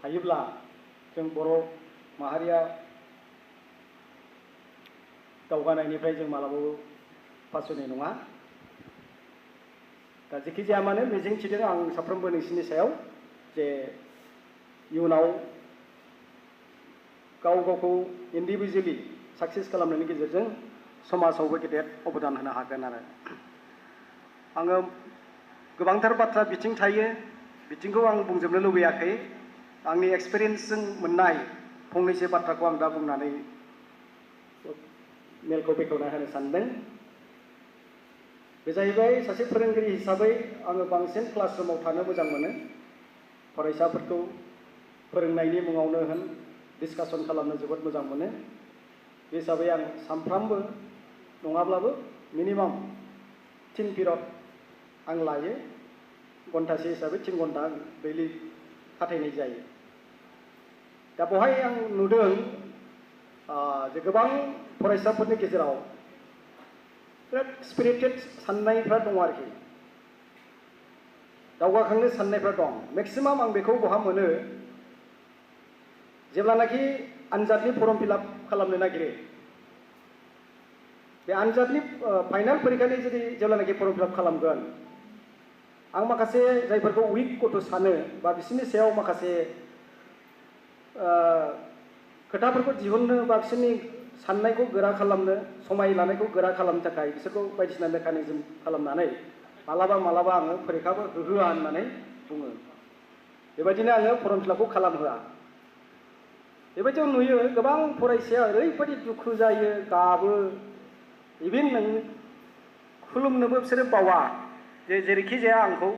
थायोब्ला जों बर' माहारिया दावगानायनिफ्राय जों मालाबाबो फासयनाय नङा। दा जेखि जाया मानो मिजिं थिदों आं साफ्रोमबो नोंसिनि सायाव जे इयुनाव गाव गावखौ इन्डिभिजुवेलि साक्सेस खालामनायनि गेजेरजों समाजावबो गेदेर अबदान होनो हागोन आरो। आङो गोबांथार बाथ्रा बिथिं थायो, बिथिंखौ आं बुंजोबनो लुबैयाखै। आंनि एक्सपिरियेन्सजों मोननाय फंनैसो बाथ्राखौ आं दा बुंनानै मेलखौ बेखेवना होनो सानदों। बे जाहैबाय सासे फोरोंगिरि हिसाबै आङो बांसिन क्लासरुमाव थानो मोजां मोनो। फरायसाफोरखौ फोरोंनायनि मुङावनो होन डिसकासन खालामनो जोबोद मोजां मोनो। बे हिसाबै आं सानफ्रामबो नङाब्लाबो मिनिमाम 3 पिरियड आं लायो। घन्टासे हिसाबै 3 घन्टा दैलि खाथायनाय जायो। दा बेवहाय आं नुदों जे गोबां फरायसाफोरनि गेजेराव बिराद स्पिरिटेड साननायफ्रा दं आरोखि, दावगाखांनो साननायफ्रा दं। मेक्सिमाम आं बेखौ बहा मोनो, जेब्लानाखि आनजादनि फर्म फिलआप खालामनो नागिरो, बे आनजादनि फाइनाल परिखानि जुदि जेब्लानाखि फर्म फिलआप खालामगोन, आं माखासे जायफोरखौ उइक गथ' सानो बा बिसोरनि सायाव माखासे खोथाफोरखौ दिहुननो बा बिसोरनि साननायखौ गोरा खालामनो, समाय लानायखौ गोरा खालामनो थाखाय बिसोरखौ बायदिसिना मेकानिजम खालामनानै मालाबा मालाबा आङो फरिखाबो होहोआ होननानै बुङो। बेबायदिनो आङो फर्म फिलआपखौ खालामहोआ। बेबायदियाव नुयो गोबां फरायसाया ओरैबायदि दुखु जायो, गाबो, इभेन नों खुलुमनोबो बिसोरो बावा जे जेरैखि जाया आंखौ